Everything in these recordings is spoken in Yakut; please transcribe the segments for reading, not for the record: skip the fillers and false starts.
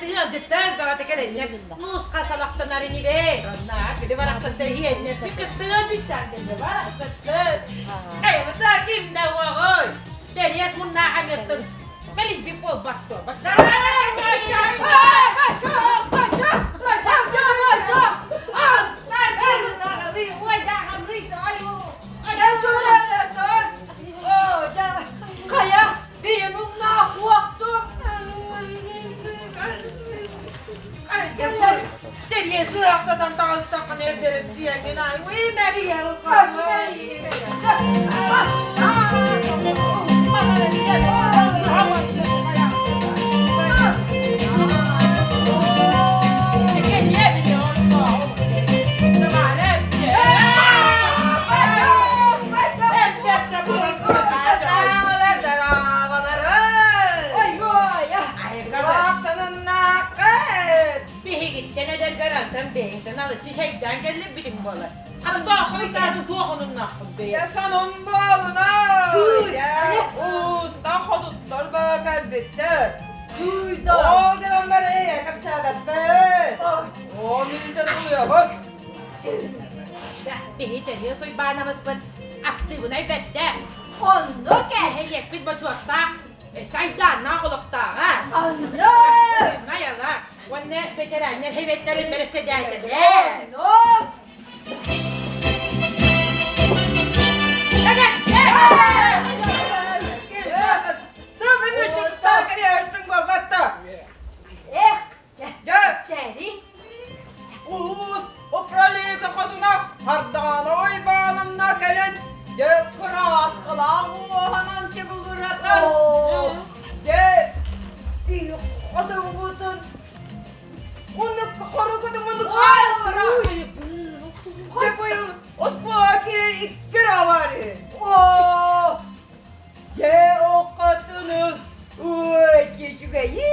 Тыалдьыттар бөҕөтө кэлэннэр муус хас олохтонор инибэ. Онно били барахсаттар иһиэннэр кыттыалдьыттар барахсаттар. Хайабыта ким да уоҕуй. Тэриэс муннаах амыттын. Мэлийбит буолбат дуо? Хайа, били муҥнаах уохту. Тэриэс ыахтатан таҕыстаххына эрдэрин сиэҥҥин ай, уй Мария, Биһигиттэн эдэргэр антан бэйэҥтэн алыччы чэйдээн кэллирбитиҥ буолар. Харбаахай тааты туох онуннаахпын бэйэ. Саным буолуна! Уустан хотуттар баа кэлбиттэр. Ол гынан баран кэпсээбэппит. Ол мүнүүтэ тулуйабыт. Биһи Тэриэс Уйбаанабыспыт актыыбынай бэрдэ. Оннук ээ. Нэһилиэкпит бочуоттаах, сайдааннаах олохтооҕа. Оннук. Майала уонна бэтэрээннэр сэбиэттэрин бэрэссэдээтэлэ. Оннук. Эх, Сэрии. Улуус управлениета хотуна Хардаана Уйбаанамна кэлэн дьэ кырааскалаах уоһанан чыбылыратан дьэ хотугутун Муннук хорукутун муннук хааллара дьэ быйыл оскуола киирэр икки авария Дьэ оккотуну уочи үчүгэйи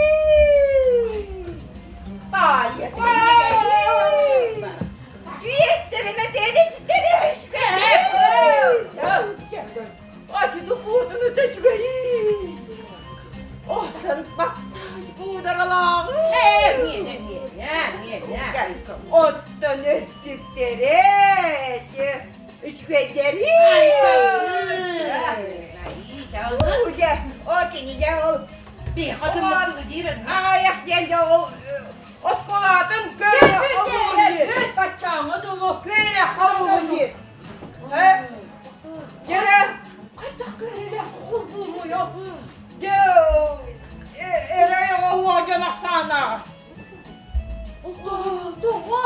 Таайа үчүгэйи Биэттэрин этиэдиттэрэ үчүгэйи Ачы духуутуну да үчүгэйи Оттон баттааж буударалааҕы Оттон өттүктэрэ Үчүгэйдэри! Дьэ, ол кини дьэ ол аҕыйах диэн дьэ ол оскуолатын көрө холбугун диир. Баччааҥҥа дылы. Көрө холбугун диир. Дьэрэ. Хайдах көрөлө холбуруйа. Дьэ, эрэ оҕо дьон ахсаанааҕа. Тоҕо?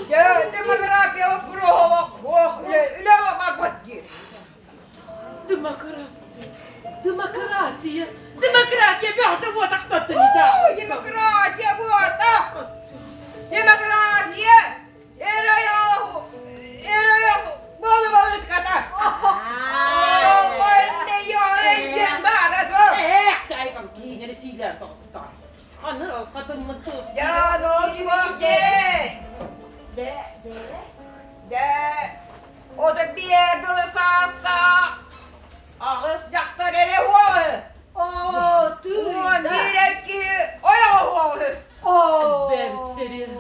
Дьэ, демография боппуруоһа олох үлэ барбат диир. Демократия. Демократия. Демократия бөҕөтө буотахтаттын ита. Демократия буотах. Демократия эрэ буолу балытката. Ээх, тайгам киинери сиилэр тоҕустар. Аны хатыммыт Я Дэ, ото биэр дылы сааста аҕыс дьахтар эрэ уоҕы. Оо, Уон тыыда. биир эр киһи ойоҕо уоҕы. Оо. Элбээбиттэрин.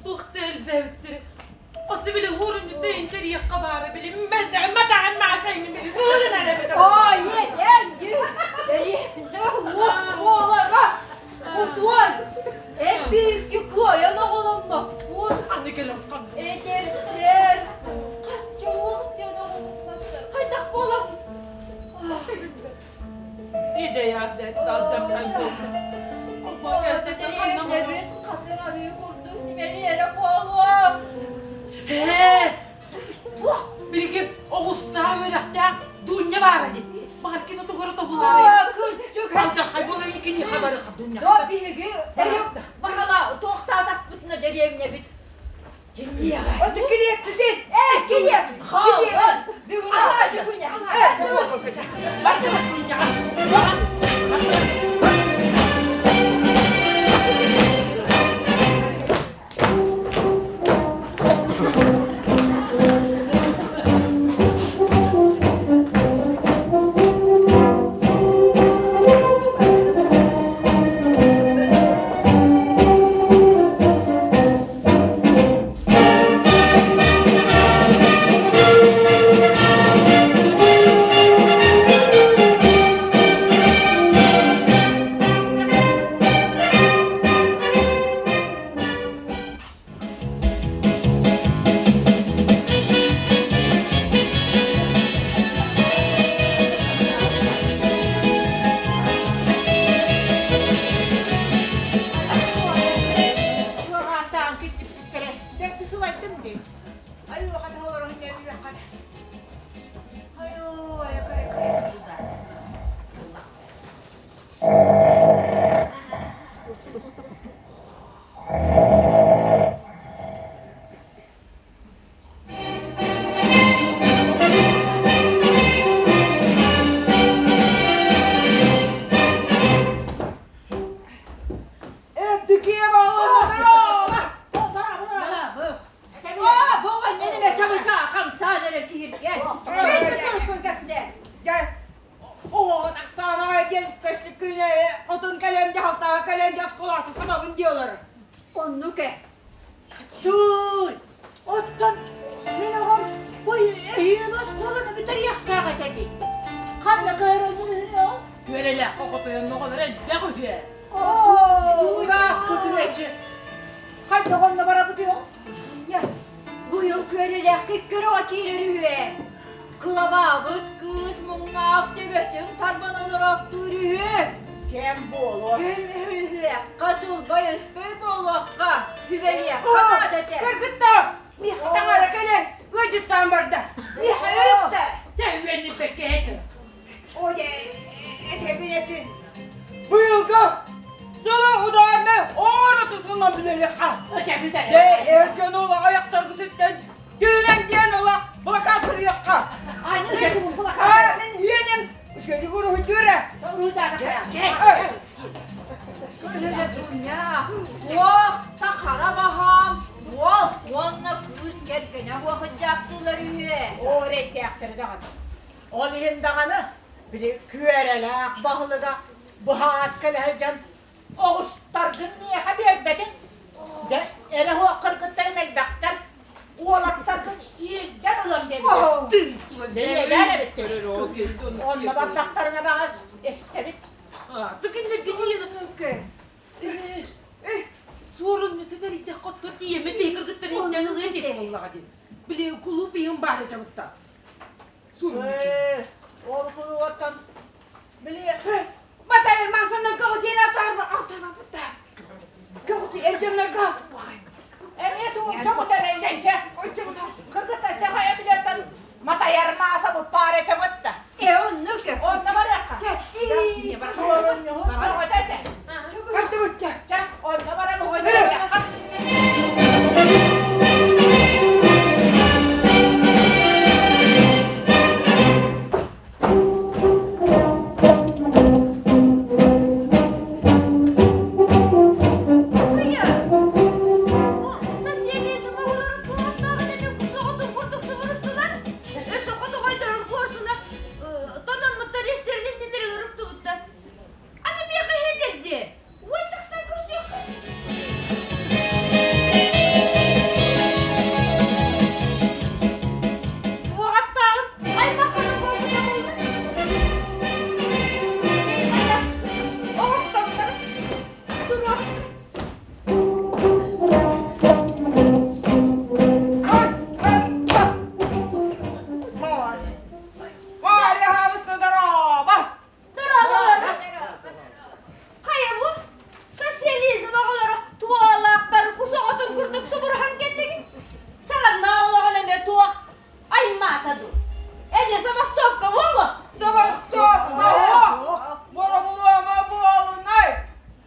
Туох да элбээбиттэрин. Отту били уурунньутта интэриэххэ баара били мэлдэҕин матаҕын маасайны били суолун эрэ Ой, эдэн дэриэбинэ уолара кутуой эппиикки кыайан оҕоломмоппут Аны кэлэн ханна эдэрдэр хаччуох диэн оҕоломмуттар хайдах буолан Дэриэбинэбит хатыҥ арыы курдук симэлийэрэ буолуо. Ээ, туох билигин оҕустаах үөрэхтээх Дуня баара дии. Баҕар кини тугура тобулаарай. Кырдьык. Алдьархай буолар киниэхэ барыха Дуня. До биһиги эрэ барала туохтаатахпытына дэриэбинэбит Кимиэхэ? Аты килиэппитин! Ээ, килиэп! Хааллын! Бүгүн алаадьы күнэ! Бардыбыт Дуняҕа! Бардыбыт! Ханна көһөрөллөр үһү ол? Күөрэлээххэ хотойонно оҕолор элбэх үһү. Оо, ыраахпытын эчи. Хайдах онно барабытый ол? Быйыл күөрэлээххэ икки оҕо киирэр үһү. Кылабаабыт кыыс муҥнаах төбөтүн тарбан олороохтуур үһү. Кэм буолуо. Көмүһүөххэ тылбай өспөй буолуохха, сүбэлиэххэ наада этэ. Кыргыттар, миэхэ таҥара кэлэн ыалдьыттаан барда. Миэхэ ыытта. Дьэ үөннүппэккэ этэ. О дьэ, этэбин этин. Быйылгы сылы удаанны оҕоро тутуллан билэриэххэ. Дьэ, эр дьону аҕыйахтаргытыттан Түүнэн диэн олох былакаат суруйуохха. Аа, мин үөнүм үчүгэйдик уруһуйдуура. Дуня, уох тахара баһаам, уол уонна кыыс кэргэнэ уохудьаахтыылар үһү. Оо, эрэйдээхтэри даҕаны. Ол иһин даҕаны, били күөрэлээх баһылыга быһаас кэлэ сылдьан Оҕустаргын миэхэ биэрбэтиҥ. Дьэ, эрэ суох кыргыттарым элбэхтэр. Уолаттаргын иирдэн ылан диэбитэ. Бэйэлээн эбиттэр. Онно бардахтарына баҕас эстэбит. Суорумньуту тэрийдэх хотто тиийэммит биһи кыргыттар иһиттэн ылыа диэбит буоллаҕа дии. Били кулууп иһин баар этэ бутта. Суорумньу. Ол кулууптан били Матайыр масанан көҕүтиэн атаарба алтарбаппыта. Көҕүтү эрдемнерге Эмиэ тугун көҕүтэрэй Кыргыттар чахайа билэртэн матайар мааса буппаар этэ бытта. Э оннук. Онно барыахха. Суорунньуһун көҕүтэ этэ. Хардыбытта. Чэ, онно барабыт. Аны миэхэ иһэллэр дии. Уой тахсан көрсүөххэ. Туоҕаттааҕым аймаххана буолбута буолла. Оҕустамтар туруох. Варя хаабыста дорообо! Хайа бу социализм оҕолоро туолаах бары кус оҕотун курдук субуруһан кэллигин? Чараннаах олоҕун эмиэ туох аймаата дуу? Эмиэ забастовка буолуо? Забастовка Боробулуома буолунай!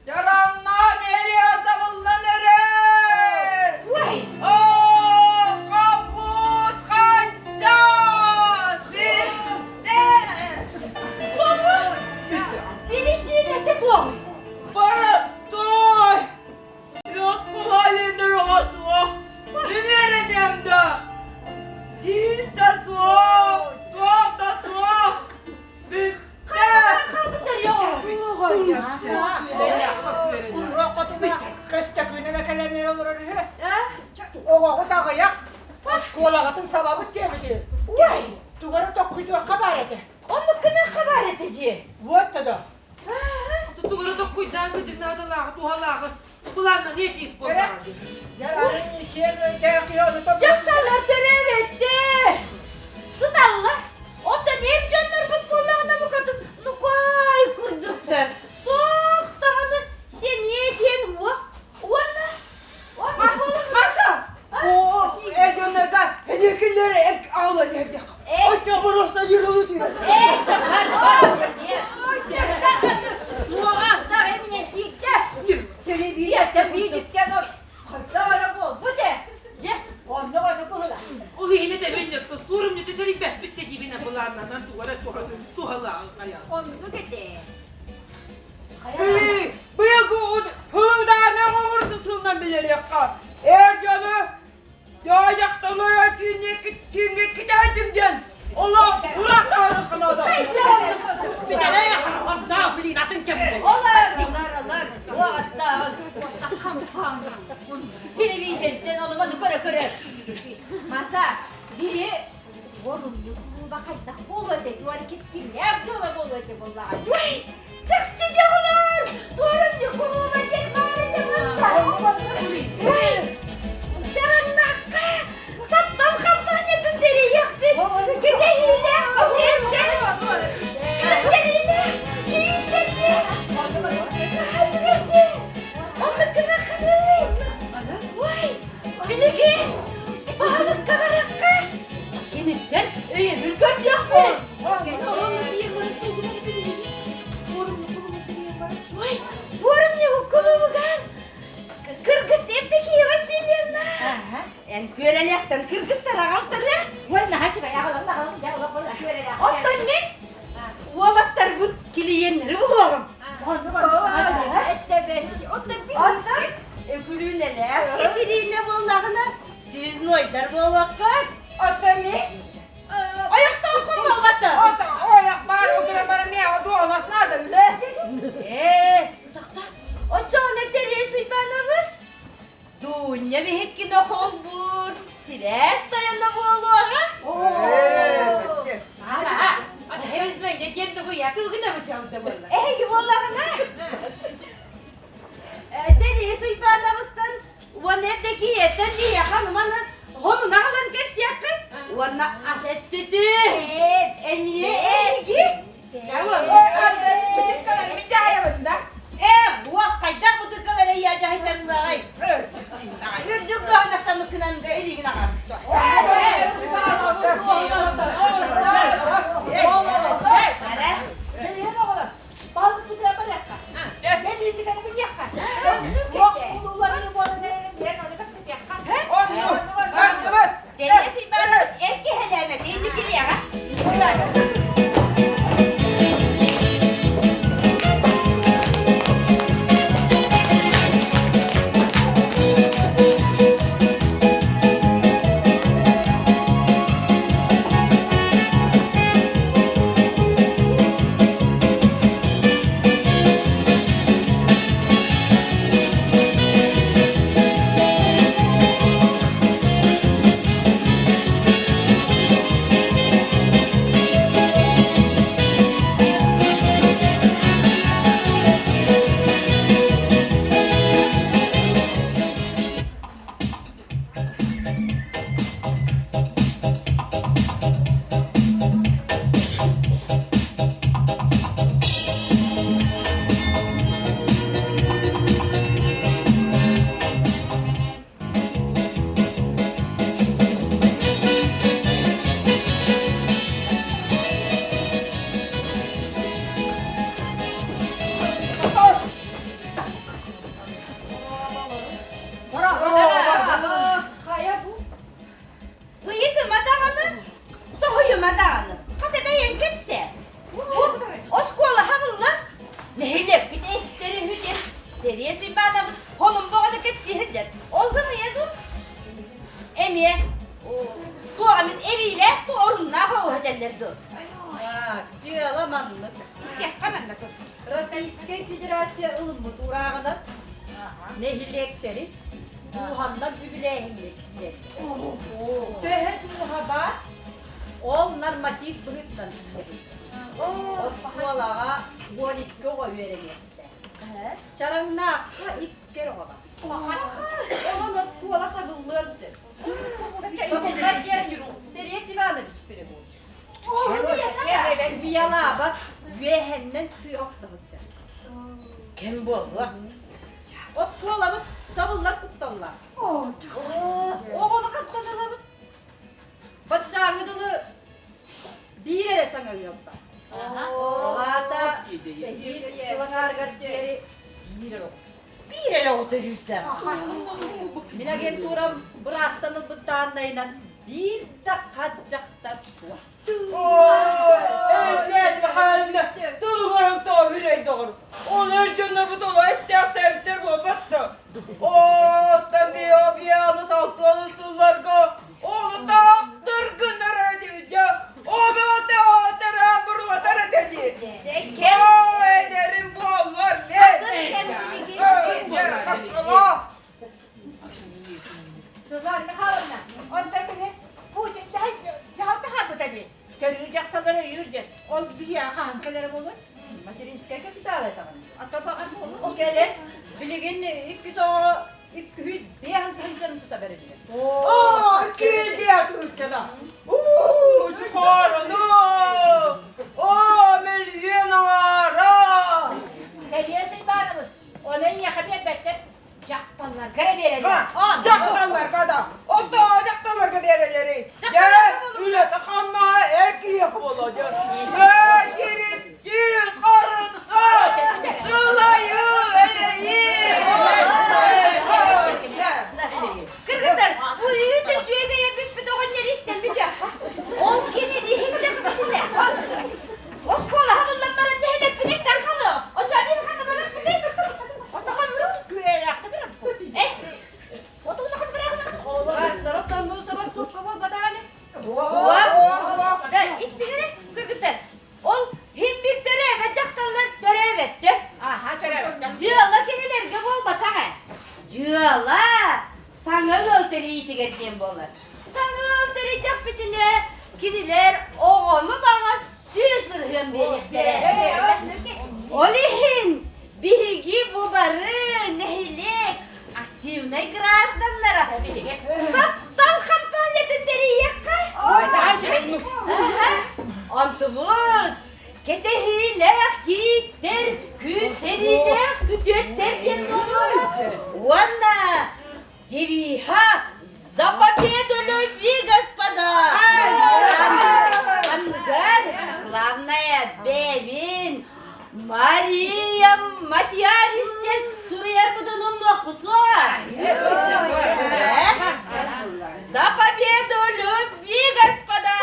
Чараннаан элиэ табыллан эрэр! Уай! Оо, хаппут ханчан! Битте! Биричиинэтэ туоҕуй? Боростуой! Лёткулалин суох! Үмүөрэтиэм да! Биир да суох! Туох да суох! Бүттэ! Уруок хотуна көстөкүүнэ кэлэннэр олорор үһү. Оҕоҕут аҕыйах, оскуолаҕытын сабабыт диэбити. Уай! Тугары токкуйдуохха баар этэ. Оннук гыныахха баар этэ дии. Вот да. Тугары токкуйдаан кыдьыгнааталааҕы туһалааҕы былааннан этиip буоллаҕа дии. Дьахталлар төрөөбөттөр. Сыталлар. Оттон эр дьоннорбут буоллаҕына букатын нукаай курдуктар. Туох даҕаны сэниэ диэн уох уонна Марта! Оо, эр дьоннорго эдиркиллери аалан иһэрдэх. Оччо просто дьырылы түһэр. Суоҕаахтаах эминэн тииктэ. Телевизортан биидиктэн хайдах эрэ буолбут ээ. Дьэ, Онно ону кыһыла. Ол иһин этэбин суорумньуту тэрийбэппит да диибин былааннанан тугара туһалааҕы хайа. Оннук этэ. Быйыл быйылгы хылыдааны оҥорсу сылынан билэриэххэ. Эр дьону дьаайахталара түүҥҥэ китээтим диэн олох ураах таһаарыахха наада. Бүтэрэй харахардаах билин атын кэм буолла. Олар, олар, олар. Уоттаах. Телевизортан оломону көрө-көрө. Маса, били уолумньу кулууба хайдах буолуо этэ? Туар кискиллээх дьоло. буолуо этэ буоллаҕа. Уй, чахчы дьоҕулар! Суорун Ньукулуба диэн баар этэ буолла. Уй, Чараҥнаахха таптал хампаанньатын тэрийиэхпит. Кэтэһиилээх бүтүөхтэр. Кэтэһиилээх киинтэрдии. Оннук гынаххыный. Уй, билигин баһылыкка барахха. Киниттэн өйөбүл көрдүөхпүт. Ой, уорумньу кулубугар кыргыт Евдокия Васильевна. Эн күөрэлээхтэн кыргыттар аҕалтара. Ой, наһаа үчүгэй аҕалан аҕалан дьэ олох олох күөрэлээх. Оттон мин уолаттарбыт килийиэннэри булуоҕум. Оттон Өкүлүүнэлээх Кэтириинэ буоллаҕына связнойдар буолуоххут. Оттон мин Ойохтооххун буолбата. Ойох баар утура барамия одуонос надо үлэ. Ээ, тохто. Оччоҕуна Терес Уйбаанабыс Дуунньа биһиккини холбуур сибээс тайана буолуоҕа. Эһиги буоллаҕына Терес Уйбаанабыстан уонна Евдокияттан биһиэхэ маны хонун аҕалан кэпсиэххит уонна ас эттити эмиэ эһиги Ээ, буох хайдах бытыркалар эйиэ дьаһайтарыллаҕай? Үрдүк дуоһунастаммыккынан да илиигин аҕар. Эр киһилээмэ инникилиэҕэ. Хайа бу? Ыйытыма даҕаны, соһуйума даҕаны. Хата бэйэҥ кэпсээ. Бу оскуола хабыллар. Нэһилиэкпит эстэр үһү диэн Тэриэс Уйбаанабыт хонун боҕону кэпсии сылдьар. Ол гыныйа дуу? Эмиэ туох эмит эбиилээх ту оруннаах оҕуһа этэллэр дуу? Дьыала маннык. Истиэххэ манна тут. Российскай Федерация ылыммыт уурааҕынан нэһилиэктэри дууһаннан үбүлээһиҥҥэ киирэллэр. Төһө дууһа баар, ол норматив быһыытынан киирэбит. Оскуолаҕа 12 оҕо үөрэниэхтээх. Чараҥнаахха икки оҕо бар. Онон оскуола сабыллыан сөп. Сабыллар диэн Терес Иванович перевод. Уйалаабат үөһэннэн сыа охсоһучча. Кэм буолла. Оскуолабыт сабыллар кутталлаах. Оҕону хантан ылабыт? Баччааҥы дылы биир эрэ саҥа ыалба. Ол аата эһиил сылаҥаарыгар диэри биир эрэ оҕо. Биир эрэ оҕо төрүүрдэ. Мин агентурам быраастан ылбыт дааннайынан биир да хат дьахтар суох. Тылыгарын тоһүрэй доҕор. Ол эр дьоннорбут олох истээхтээбиттэр буолбат да. Оттон био салтыаны сылларга ону таахтыр гынар этибит Ону театра бурлатар этэ дии. Оо, эдэрим буоллар мен. Сыллар Михайловна, онтон били Путин дьаһалта хаалбыта дии. Төрүү дьахталары өйүүр диэн. Ол биһиэхэ хаһан кэлэрэ буолуой? Материнскай капитал этэҕин. Ата баҕар буолуо. Ол кэлэн билигин иккис оҕо 205 тыһыынчаны тута бэриллэр. Оо, киирдиэ тыһыынчана. Уу, сухорону! Оо, мөлүйүөн аҥаара! Кэлиэс Иванович, ону эйиэхэ биэрбэттэр, дьахталларга эрэ биэрэллэр. Дьахталларга да, ото дьахталларга биэрэллэрий. Дьэ, үлэтэ хамнаһа эр киһиэхэ буолуо дьэ. Ээ, киритии, харытта, сылайыы, элэйии. Кыргыздар, бу үүтэ сүөгэйэ бүппүт оҕонньор истэн бүтүөххэ. Ол кинини иһиттэхпитинэ, оскуола хабыллан баран нэһилиэкпин истэн хаалыа. Оччо ханна барахпытый? Отохон урут күөлээхтэ бираппыт. Эс! Отохон бирахына. Бастар оттон забастовка буолбатаҕаны. Да, истигэрэ, кыргыттар. Ол хин bir төрөөбөт дьахталлар төрөөбөттөр. Аха төрөөбөттөр. Дьыала кинилэргэ буолбатах ээ. Дьыала саҥа ыал тэрийиитигэр диэн буолар. Саҥа ыал тэрийдэхпитинэ, кинилэр оҕону баҕас 100% биэриэхтэрэ. Ол иһин биһиги бу бары нэһилиэк активнай гражданнара таптал хампаанньатын тэрийиэххэ. Онтубут кэтэһиилээх кииттэр, күүттэриилээх күтүөттэр диэн буолуо. Уонна девиһа «За победу любви, господа!» Ангар, главное, бэбин Мария Матьяришнен суруйарбытын умнуохпут суоҕа. За победу любви, господа!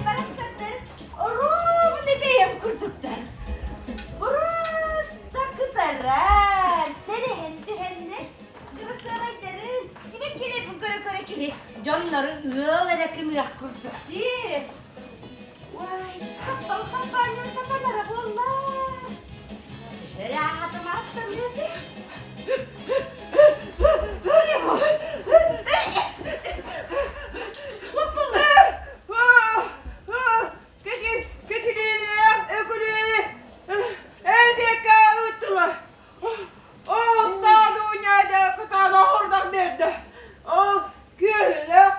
Барахсаттар ровно бэйэм курдуктар. Просто кытаран, тэрэһэн түһэннэр, кырасыабайдарын, сибэккилэрбин көрө-көрө киһи дьоннору ыал эрэ кыныах курдук дии. Уай, таптал хампаанньан сатанара буолла. Эрэ аатым ааттаныа Эрбиэккэ ыыттылар. Ол Таадуняда кытаанах ордох биэрдэ. Ол күөһүлээх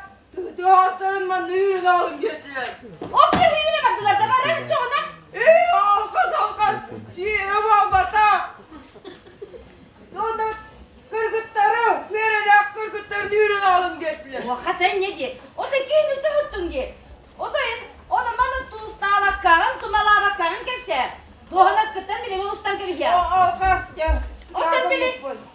тыһаастарын манна үүрэн аҕалым диэтилэр. Ол күөһүлүнэ бардылар да барар чоҕуна. Ээ, алхас, алхас, сиэрэ буолбата. Онно кыргыттары, үөрэлээх кыргыттарын үүрэн аҕалым диэтилэр. Хата не диэ. Ото киһини соһуттуҥ диэ. Отойун ону маны туустаабаккаҕын, тумалаабаккаҕын кэпсээ. Дуоһунаскыттан билигин устан кэбиһиэ. Алхас, дьэ. Оттон били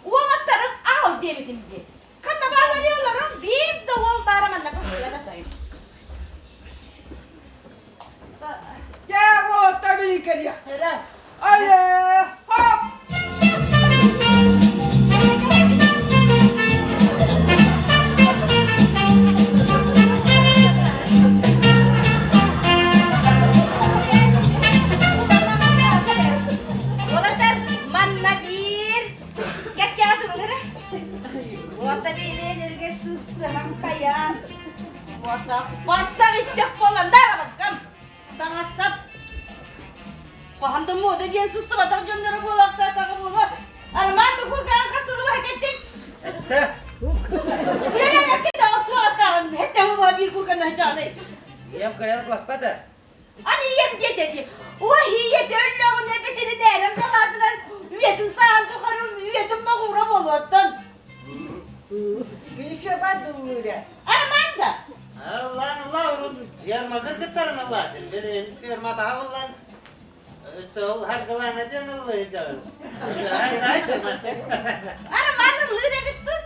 уолаттарын аҕал диэбитим дии. Ханна бааллар олорон биир да уол баара манна көстүбэтэ тойон. Дьэ, уолаттар билин кэлиэхтэрэ. Але, хоп! Уолаттар манна биир кэккэҕэ турулара. Уота биилиэнэргэ сыстыһан хайаан. Уота баттах иттэх буолан дарабаккам. Хаһан да муода диэн сыстыбатах дьонноро буолаахтаатаҕа буолуо. Арман бу кургаан хас сылы быһа кэттин? Сэттэ. Үлэлээбэккэ да отуоттааҕын хэттэ була биир курган наһычаанай. Ийэм кыайан куоспата. Аны ийэм диэтэ дии. Ой, ийэтэ өллөҕүнэ бэтэринээрим халаатынан үйэтин сааһын тухары үйэтин моҕуура буолуоттан. Кини бардыллыыра. Арман да. Аллаан ылла урут ферма кыргыттарын ыллаатын. Билигин ферма таһа буллан Сол харгылаана диэн ыллыйда. Арман ыллыыр эбит тут.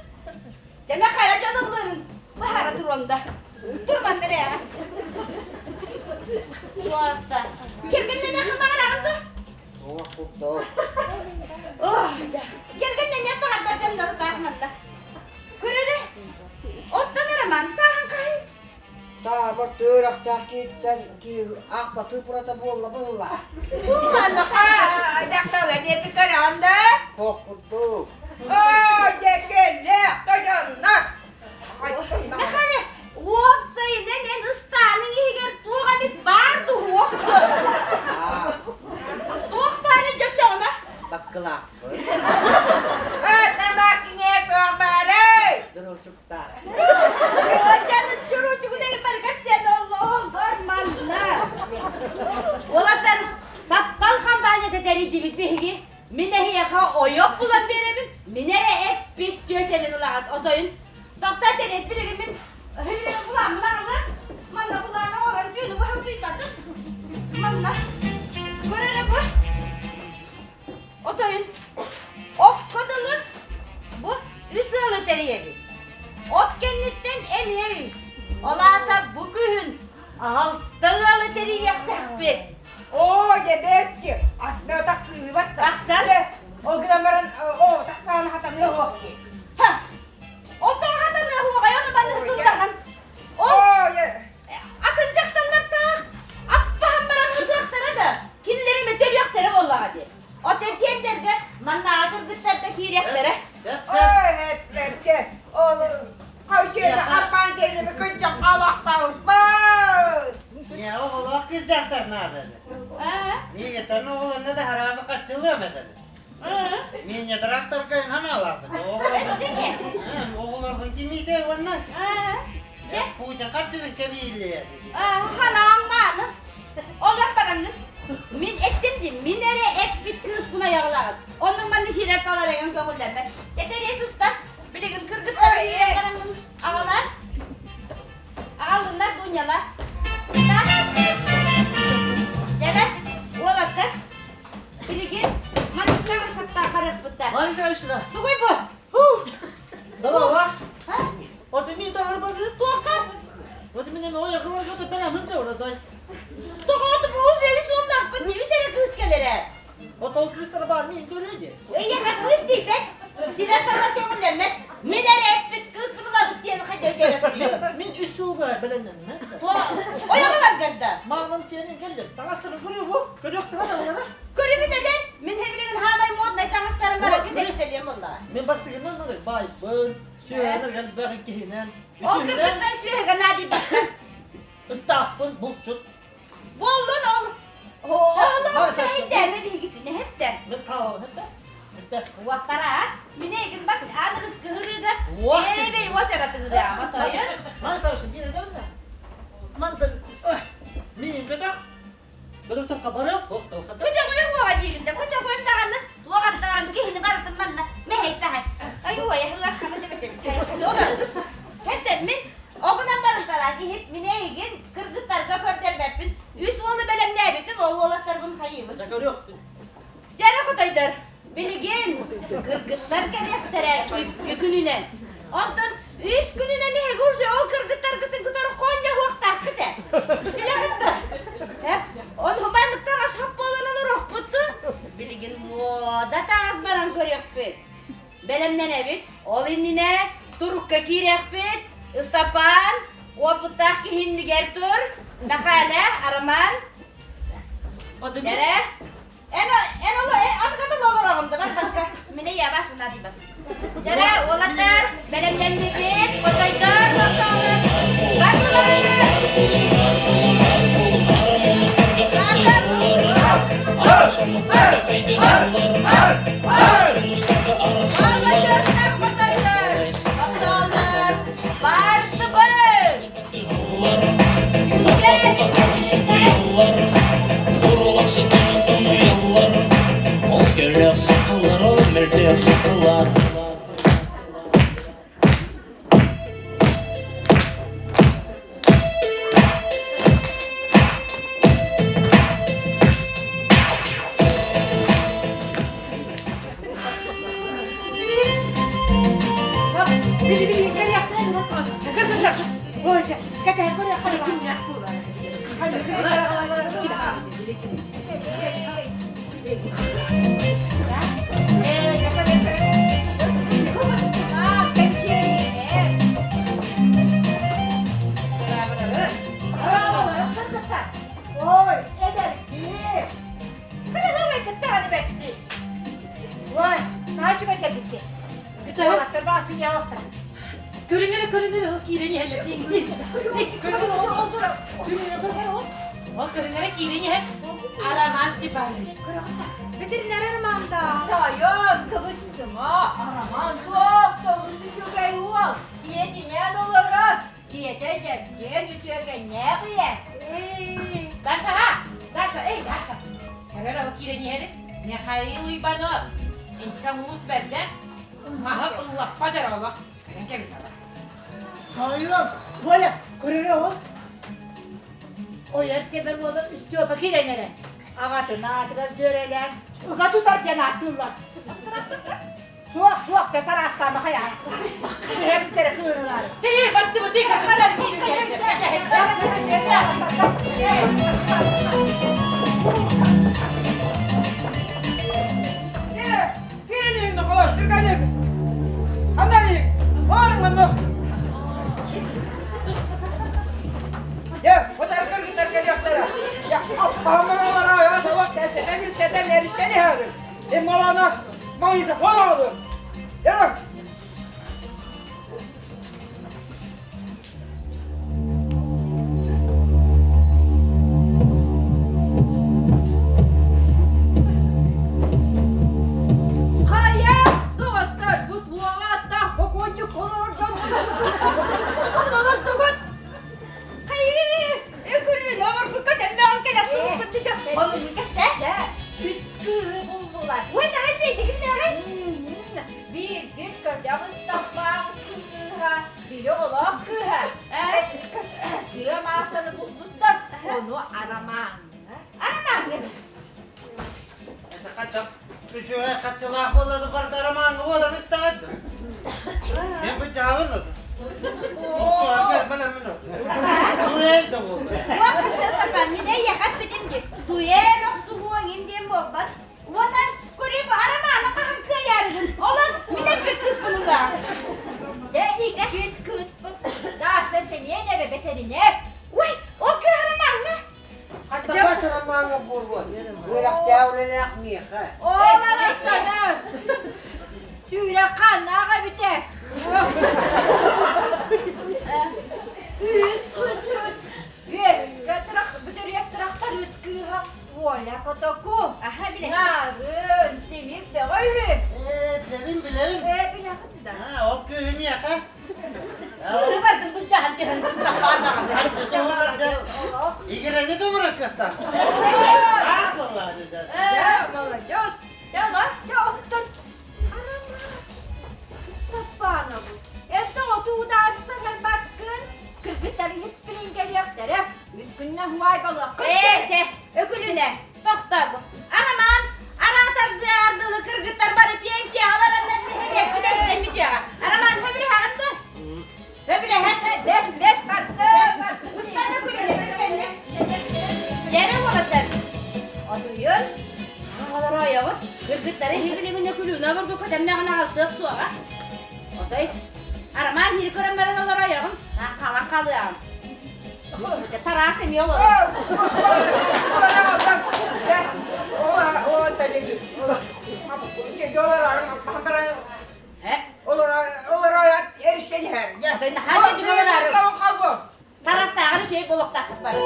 Дьэ хайа дьон ыллыырын быһаара туруом да. Турман эрэ. Уоста. Кэргэннэнэ хамаҕараҕын дуо? Ох, дьэ. Кэргэннэниэх баҕарбат дьоннору таах манна. Көр эрэ. Оттон Роман сааһын хаһый? Саабар төөрөхтөөх киһиттэн киһи аахпатыы пурата буолла быһыылаах. Аха, дьахтала диэки көрөҕүн да? Туох курдук. Оо, дьэ кэллэ, тойоннор! Михаил, уопсайынан эн ыстааныҥ иһигэр туох эмит баар дуо? Туох баара дьочоҕуна? Баккылаахпын. Ытама киниэ туох баарай? Дуручуктаах. Уолаттар, таптал хампаанньата тэрийдибит биһиги. Мин эһиэхэ ойох булан биэрэбин, мин эрэ эппит чүөчэбин ылаҕыт отойун. Тохтоо Тэрээс, билигин мин билигин булааммын аҕалыам. Манна булаан оҥорон түүнү быһа утуйбатым. Манна көр эрэ бу. Отойун окко дылы бу үс ыалы тэрийэбит. От кэнниттэн эмиэ үс. Ол аата бу күһүн алта ыалы тэрийиэхтээхпит. Оо, дьэ бэрт Астына тахсыыбат Тахсан. Ол гынан баран, оо, тахсаан хатаныа суох дии. Ха! Оттон хатаныа суоҕай, ону манна турдаҕын. Ол Оо, дьэ атын дьахталлардаах аппаһан баран ытыахтара да, кинилэри эмэ төрүөхтэрэ буоллаҕа дии. Оттон тиэндэргэ маннааҕы кыргыттарда киириэхтэрэ. Ой, эттэргэ, ол хойсуйаны арбаан кэллими кынчах алахтаабыппыт. Не, оҕолоох кыз дьахтар наада. Миигиттэн оҕолорно да хараабы хаччылыам этэ. Мииньэ тракторга ханаалаабыт. Оҕолорбун кимиитэ уонна Путин харчытын кэбииллиэ. Ханаам мааны. Олор бараннын. Мин эттим дии, мин эрэ эппит кыыспын айаҕалаҕыт. Оннук манны киирэр талар эҥин көҥүллэммэт. Этэрээ сыста. Билигин кыргыттар бараммын аҕалар. Аҕаллыннар Дуняла. Дьэ, уолаттар, билигин манныктаах саптаах барыахпыт да. Мария Тугуй бу? Давай, Вот мин таһарбады. Туохха? Вот мин ой акыларга да бен хынча орадай. Тоҕооту бу уже үс уоннахпыт дии, үс эрэ кыыс кэлэрэ. Вот ол кыыстар бар мин көрөйдү. Эйиэхэ кыыс тиийбэт, сирэр талар көҥүллэммэт. Мин эрэ эппит кыыспын ылабыт диэн хайда өйдөөбөппүн. Мин үс сыл бар беленнен. Ойоҕулар да. Маңын сенин келдим. Таңастырын көрүө бу. Көрүөхтөрө да олара. Көрүмүн эден, мин хемилигин хаамай моднай таҥастарым бар кэтэкителиэм буоллаҕа. Мен бастыгынан нары байбын, сүйэнер gelбэх иккиһинэн. Ол кыргыттар сүөһүгэ наадыйбаттар. Ыттаахпын булчут. Буоллун ол. Оолоо сэһэйдээме биһигитини хэттэ. Мен хаалабын хэттэ. Хэттэ. Уаттара, мине эгин бас аныгыс кыһырыга. Эребей уошаратыгыдаама тойон. Ман саушын биир эдэмнэ. Мантан миин көтөх. Көтөхтөххө барыам. Көтөҕүөн уоҕа диигин да көтөҕүөн даҕаны туоҕар даҕаны киһини барытын манна мэһэй таһай. Ай уойа ыархана дебетебит. Хэттэ мин оҕунан барыталаах иһит мин эйигин кыргыттарга көрдөрбөппүн. Үс уолу бэлэмнээбитим, ол уолаттарбын хайыыбын. Дьэрэ хотойдор, билигин кыргыттар кэлиэхтэрэ икки күнүнэн. Онтон үс күнүнэн эһиги уже ол кыргыттаргытын кытары хонньоһуохтааххыт ээ. Билэҕит да? Ону маннык таҥас хап буолан олоруохпут дуо? Билигин муода таҥас баран көрүөхпүт. Бэлэмнэнэбит. Ол иннинэ турукка киириэхпит. Ыстапаан, уопуттаах киһи иннигэр тур. Мэхээлэ, Арамаан. Дэрэ. Эн эн оло атыгатын олороҕум да баска. Мине я башына дейбат. Дьэрэ, уолаттар, бэлэмнэннибит, хотойдор, тохтоолор. Бардылар! үчүгэйдэрбит. Уолаттар баасыйаахтар. Көрүҥ эрэ, көрүҥ эрэ, ол киирэн иһэллэр. Ол көрүҥ эрэ киирэн иһэр Араман Степанович. Ветеринар Роман да. Тойон, кыбыстыма, Араман туох толус үчүгэй уол. Ийэтинээн олорор. Ийэтэ дьэбдиэн үтүөкэннээх ийэ. Даша, Даша, эй, Даша. Көрөр ол киирэн иһэр Михаил Уйбанов. Интика муус бэрдэ. Маһы ыллаппат эрэ олох. Көрөн кэбис Тойон, Коля, көрөрө ол. Ойор темир уола Степа киирэн эрэ. Аҕатын аатыгар дьүөрэлээн, ыга тутар диэн ааттыыллар. Суох, суох, сэтэр аастаама хайаан. Түһэбиттэрэ кыырылар. Тиий, баттыбыты кыргыттар Хайа, доҕоттор, бу туоҕа аттаах бокуонньук олорор дьон олордугут? Хайыы, өкүлүүн оҥорбукка тэллэҕин кэлэ сылдьыбыт Дьэ, үс кыыһы буллулар. Ой, наһаа дьиэдигиннээҕи. Биирбит көрдөөх ыстаппаах кыыһа, били оҕолоох кыыһа. Сыа маасаны булбуттар, ону Арамааҥҥа. Арамааҥҥа. Үчүгэй хаччылаах буоллады барда Арамаан уолан истэҕит. Мен бу дьаабын оту. Дуэль да буолла. Мин эйиэхэ эппитим дии. Дуэль охсуһуоҥ ин диэн буолбат. Уонна көрүм Арамааны хаһан кыайаарыгын. Олор мин эппит кыыспын ылаа. Дьэ, иккис кыыспыт Дааса Семенова бэтэринээр. Ой, ол кыыс Арамааҥҥа. Хаттапат Ромаҥа буолуо. Үөрэхтээх үлэлээх миэхэ. Ол арахсана. Сүүрэх хааннаах эбитэ. Үс кыыспыт Үөргэ турах бүтүрүөк турахтар үс кыыһа Оля Котоку. Аха, билэбин. Нарын, симик бөҕө үһү. Ээ, билэбин, билэбин. Ээ, билэҕин да. Аа, ол кыыһы миэхэ. Бардым былдьаһан түһэн Игирэни да барар кыахтаах. Аах буоллаҕа дии. Дьэ, молодец. Дьэ, Дьэ, оттон Степанову, это отуудаарсан барбаккын, кыргыттар иһит кэлиэхтэрэ, үс күннэ хуай балыаххын. Ээ, чэ, өкүлүнэ, тохтоо. Арамаан, араатардыы ардылы кыргыттар бары пенсияҕа бараннар нэһилиэкпит эстэн бүтүөҕэ. Арамаан, хөбүлэһэҕин дуо? Хөбүлэһэ. Бэт, бэт, барда, барда. Устан өкүлүнэ бүткэннэ. Дьэрэ уолаттар. Отуйун, аҕалар ойоҕут, кыргыттары иһибилигин өкүлүнэ обургу көтөмнөҕүн аҕалтыах суоҕа. Отой, Арамаан иһири көрөн баран олор ойоҕун, хаалан хаалыаҕым. Тараас эмиэ олорор. Тарастааҕар үчүгэй буолуохтаахпыт бары.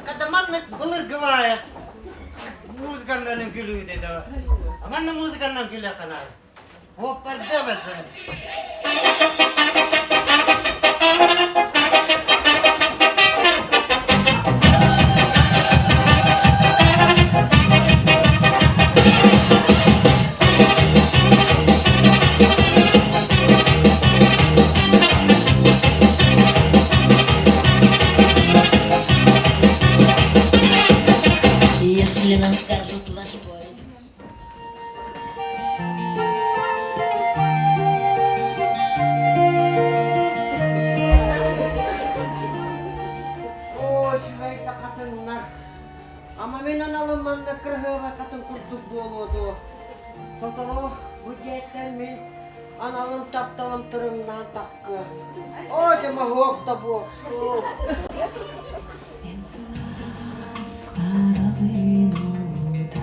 Хата маннык былыргы баайа. Музыканнан үҥкүлүү деді. Аманна музыканнан күлэ ханар. Хоппарда басын. Если нам скажут ваш поезд. Оо, үчүгэй да хатыҥнар. Ама мин аналым манна кыраһыабай хатын курдук буолуо дуо? Сотору бу дьиэттэн мин аналым тапталым тырымнаан таххыа. Оо, дьэ моһуок да буолсу. Эн сылаас хараҕын уута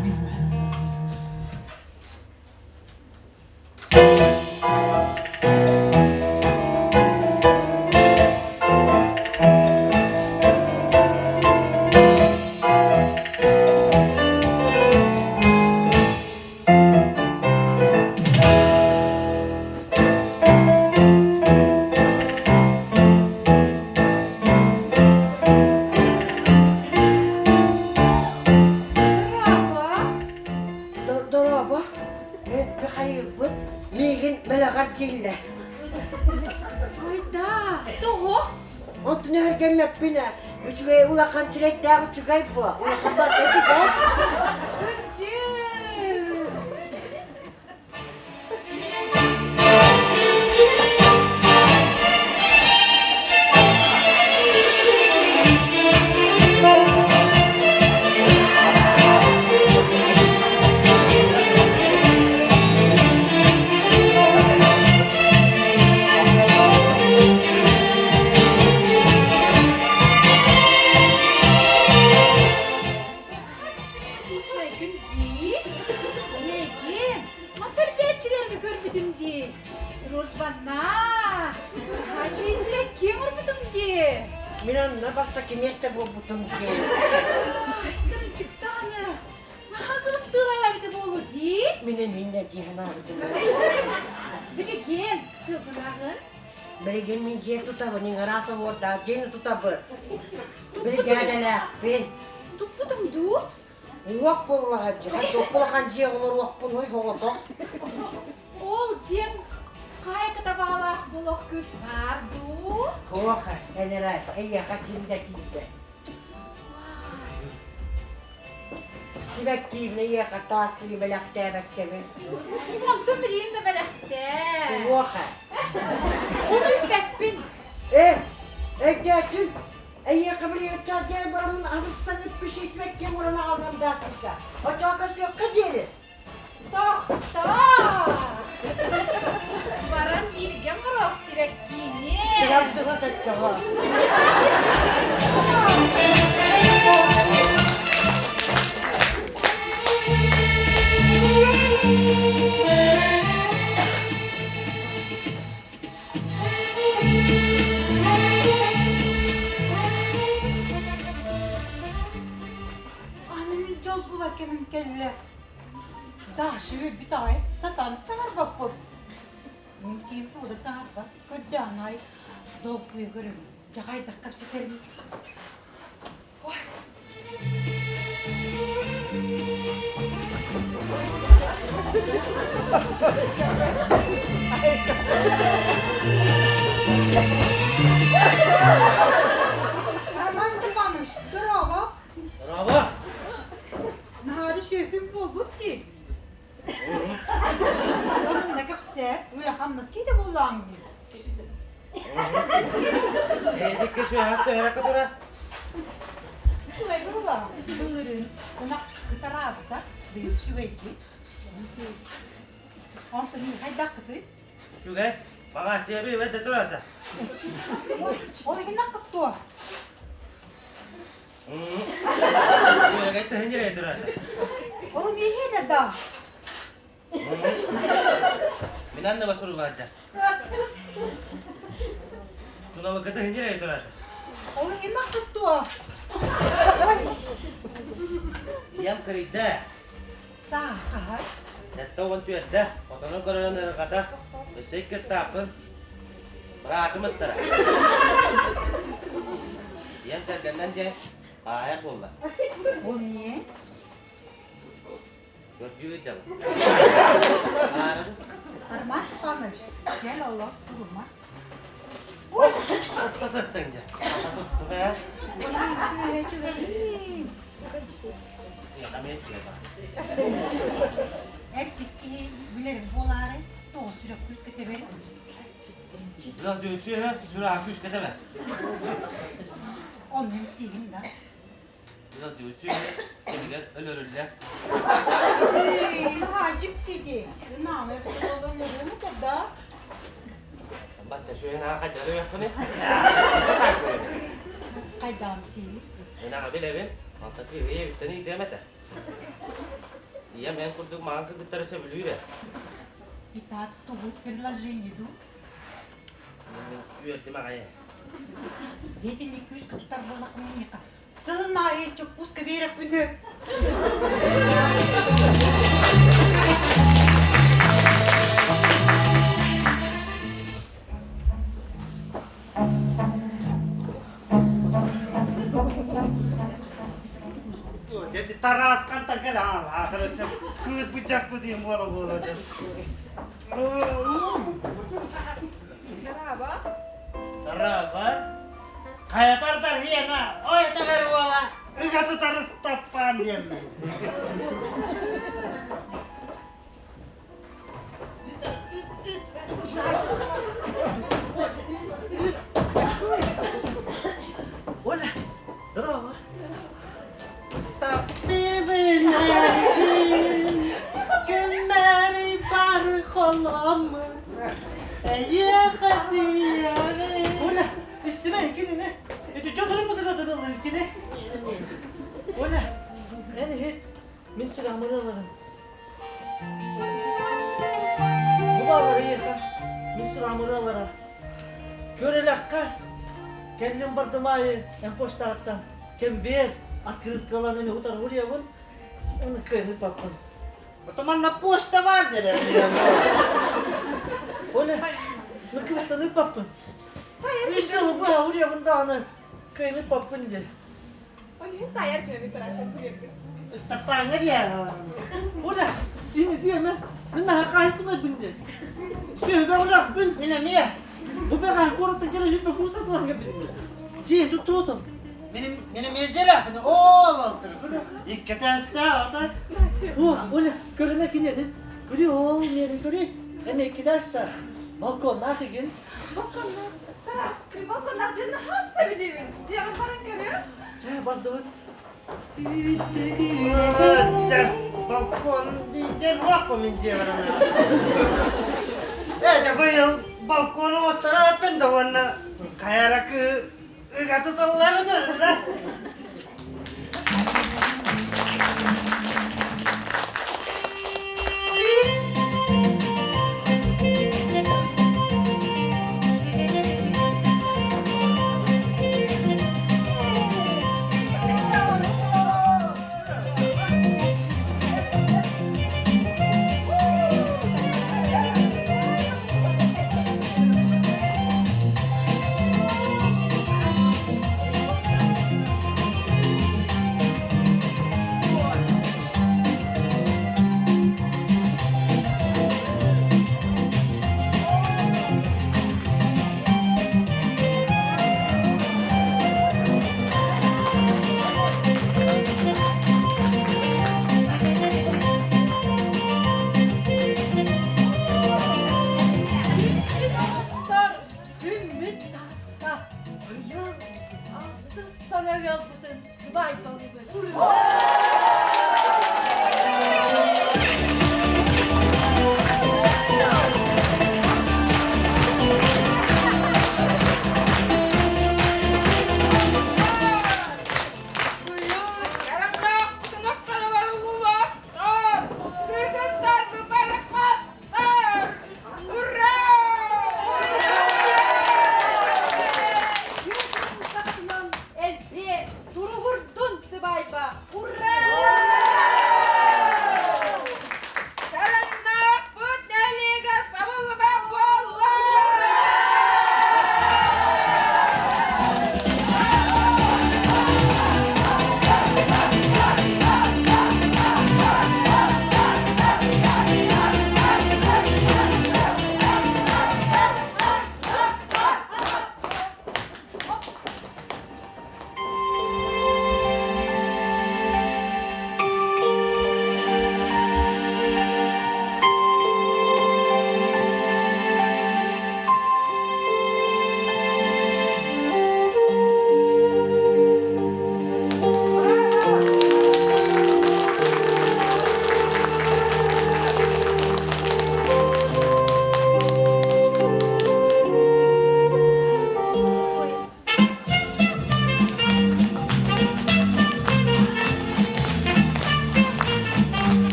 Дорообо, мен Михаилбын, миигин бэлэҕэр дьииллэр. Ой да, тоҕо? Онтун өһүргэммэппин ээ. Үчүгэй улахан сирэйдээх үчүгэй буо. Улахан барда үчүгэй. Кырдьык! Үчүгэйгин дии. Эйигин мас эргээччилэргэ көрбүтүм дии. Дружбанна! Хачыйсыга ким урбутум дии. Мин онно бастакы миэстэ буолбутум дии. Кырдьыктааны. Наһаа кыбыстыылаах эбитэ буолуо дии. Мин эмиэ дии санаабытым. Билигин тылгынаҕын. Билигин мин дьиэ тутабын, иҥараас оһуордаах дьиэни тутабын. Биригээдэлээхпин. Туппутуҥ дуу? Уох буоллаҕа дьиэ, улахан дьиэ олоруохпун ой оҕотох. Ол дьиэҥ хаайка табаҕалаах болох кыыс баар дуу? Суох, эн эрэ эйиэхэ ким да тиийбэт. Сибэккиибин эйиэхэ таас сири бэлэхтээбэккэбин. Онтун билигин да бэлэхтээ. Суох. Ону үппэппин. Э, өйдөөтүм. Эйиэхэ билиэччээх дьиэ бараммын абыстан үппүши сибэккиэм уран аҕаллам даасыйда. Очоко сүөххэ диэри. Тохтоо! Баран бииргэ оҥоруох сибэккиини. Тырантыга төттөҕө. Аны мин дьол булар кэмим кэллэ. Даша өлбүт аҕай сатаан саҥарбаппын. Мин киһим тугу да саҥарбат, көрдөөн аайы долгуйа көрөбүн. Дьэ хайдах кэпсэтэрбит. Ой. Роман Степанович, здорово! Здорово! Наһаа сүөкүн буолбут дии. Онон да кэпсээ, үлэ-хамнас киитэ буоллаҕыҥ дии. Эйдикки сүөһэс төһөрөккө турар. Үчүгэй буолла. Былырыын ынах кытараабыта, быйыл үчүгэйдик. Онтон хайдаххытый? Үчүгэй. Баҕааччыйабы ибэт да турата. Ол иһин аккыттуо. Үчүгэй төһөн дьирэйэ турата. Ол миэхэ да. Мин анныба сурулаадьа. Туналыккыта хиньирэй турата. Ол иһин аккыттуо. ийэм кырыйда. Саахаһар. 74-дэ хотону көрөрөн ырҕата, өссө иккиттаахпын. Быраатым ыттара. Ийэм кэргэннэн диэн аайар буолла. Ол не? Көрдүү дьабы. Аарабын. Арман Степанович, кел олох турума. Отто сыттыҥ дьэ. Туттук ээ. Эр киһи билэрим буолаары, тоҕо сүрэх күүскэ тэбэр. Ыал дьүөсүө сүрэх күүскэ тэбэр. Оннун тииһим да. Ыал дьүөсүө кэмигэр өлөрүллэр. Хаачык киһи. Наамай өлөрүм да. Бачча сүөһүн аҕа хайдах өлөрүөхпүнүй? Хайдаан киһи? Мин аҕа билэбин, онтон кыыһы ийэбиттэн ыйытыам этэ. Ийэм эн курдук маҥан кыргыттары сөбүлүүр ээ. Итак, тугу предложение ду? Мин үөрдүм аҕай. Деятельный күүскэ тутар буоллахпына сылын аайы чоппууска биэрэхпин үһү. Дьэ Тараас хантан кэлэ аахыр өссө кыыс быдьаспыт диэн буола буола Тараба. Тараба. Хайатар тархиана, ой табар уола, ыга тутар Ыстаппаан диэммин. Оля, здорово. Таптыыбын эйигин, күннэри бары холоммун, эйиэхэ тиийэҕин. Оля, истимэ кинини. Ити дьон мытыгадырыллар кини. Оля, эн иһит, мин сүрэҕим ырыаларын. Бу бааллар эйиэхэ, мин сүрэҕим ырыалара. Көр элэххэ, кэллим бардым аайы эн почтаҕыттан кэмбиэр открыткаларын эми утары уруйабын, оны кыайан ыыппаппын. Ото манна почта баар дэрэ. Оля, ну кыбыстан ыыппаппын. Үс сылы быһа уруйабын даҕаны кыайан ыыппаппын диэн. Ойуун таайар күнү турарсан күлүрбүт. Ыстаппааҥҥа диэ. Оля, ини диэмэ, мин наһаа хаайсымайбын диэн. Сүөһүбэ урахпын. Мин эмиэ. Бу бэҕэһээ куораттан кэлэ үһүт бокуус атылаһыга билиннэ. Дьиэ туттуотум. Меним меним эжелэхпин оол алтыр. Икки тээстээх ата. О, Оля, көрүмэ кинедин. Көрү ол миэнин көрү. Эми икки тээстээх. Балконнаах игин. Балконнаах, саас, балконнаах дьиэни хасса билиибин. Дьиэҕин баран көрүө. Чэ, бардыбыт. Дьэ, балкон диэн уоппу мин дьиэбэр Ээ, дьэ, быйыл балкону оҥостора эппин да уонна хайа эрэ кыыһы ыга туталларын да.